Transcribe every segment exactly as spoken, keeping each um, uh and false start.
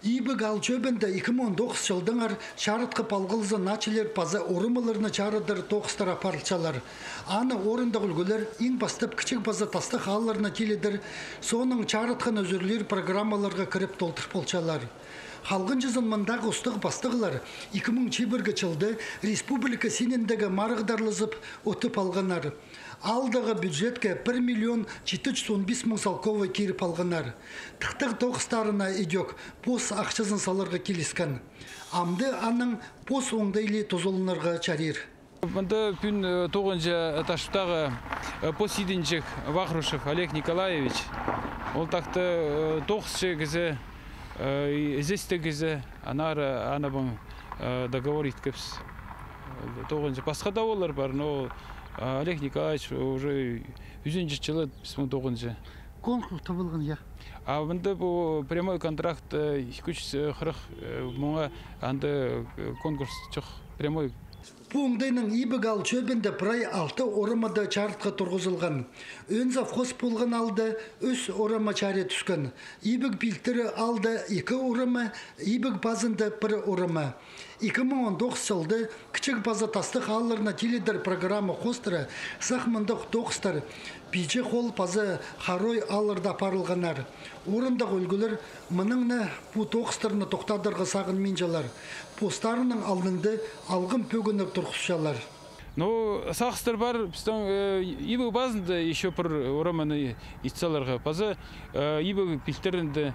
Ибіг аал чӧбінде ікі муң он тоғызынҷы чылдаңар чарытхы палғалызын наа чилер паза орамаларны чарыдар тоғыстар апарылчалар. Аны орындағ ӱлгӱлер иң пастап кічіг паза тастығ аалларны тилідер, соонаң чарытхыны ӱзӱрлир программаларға кіріп толдыр полчалар. Халғанҷызын мындағы устағ-пастағлар ікі муң чибіргі чылда республика синіндегі марығда ааллазып, утып алғаннар. Аалдағы бюджетке пір миллион читі чӱс он пис муң салковай киріп алғаннар. Тыхтағ тоғыстарына идӧк пос ахчазын саларға киліскен. Амды аның пос оңдайлығ тузаланарға чарир. Мында пӱӱн, э, тоғынҷа этажтағы, э, пос идінҷек Вахрушев Олег Николаевич. Ол тахта, э, тоғысчы кізі, э, и ізестіг кізі, аннаңар, э, анабаң, э, договор иткебіс. Тоғынҷа пасха даа олар пар, но, э, Олег Николаевич уже ӱзінҷі чылы піс муң тоғынҷа. Конкурс табылған, я? А мында пу прямой контракт, э, ікі чӱс, э, хырых, э, муңа анда, э, конкурс чох, прямой. Пу оңдайнаң Ибіг аал чӧбінде прай алты орамада чарытхы турғызылған. Ӧӧн совхоз полған аалда ӱс орама чарии тӱскен. Ибіг пилтірі аалда ікі орама, Ибіг пазында пір орама. Ікі муң он тоғызынҷы чылда кічіг паза тастығ аалларны тилідер программа хоостыра сах мындағ тоғыстар Пичі Хол паза Харой аалларда апарылғаннар. Орындағ ӱлгӱлер мыннаң на пу тоғыстарны тохтадарға сағынминчалар. Постарының алнында алғым пӧгіннер турғысчалар. Ну, сағыстар пар, пістің, э, Ибіг пазында ещё пір ораманы ит саларға. Паза, э, Ибіг пилтірінде.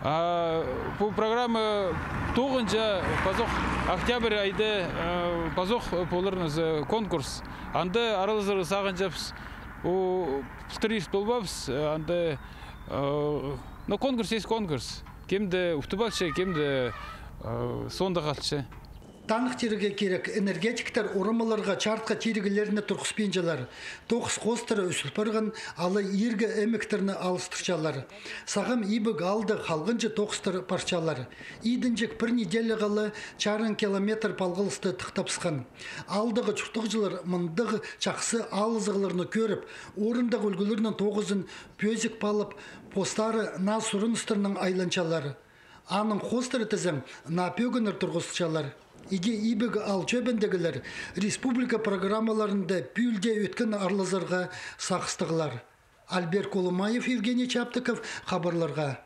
А пу программа тоғынҷа пазох октябрь айда, э, пазох полар на за конкурс. Анда аралазарға сағынчабыс. Пу пілдіріс полбабыс, э, анда, э, ну, конкурс есть конкурс. Кем-де утып алча, кем-де, э, соонда халча. Таныхтирға кирек, энергетиктер орамаларға чарытхы тиріглерні турғыспинчалар. Тоғыс хоостыра ӱзіл парған, алай иргі ӧмектерні алыстырчалар. Сағам Ибіг аалда халғанҷы тоғыстар парчалар. Идінҷек пір неделяға ла чарым километр палғалысты тыхтабысхан. Аалдағы чуртағҷылар мындағ чахсы алызығларны кӧріп, орындағ ӱлгӱлернің тоғызын пӧзік палып, постары наа сурыныстарнаң айланчалар. Аның хоостыра тізең, наа пӧгіннер турғысчалар. Иди Ибіг аал чӧбіндегілер республика программаларында пӱӱл дее ӧткін аралазарға сағыстығлар. Альберт Кулумаев, Евгений Чаптыков, хабарларға.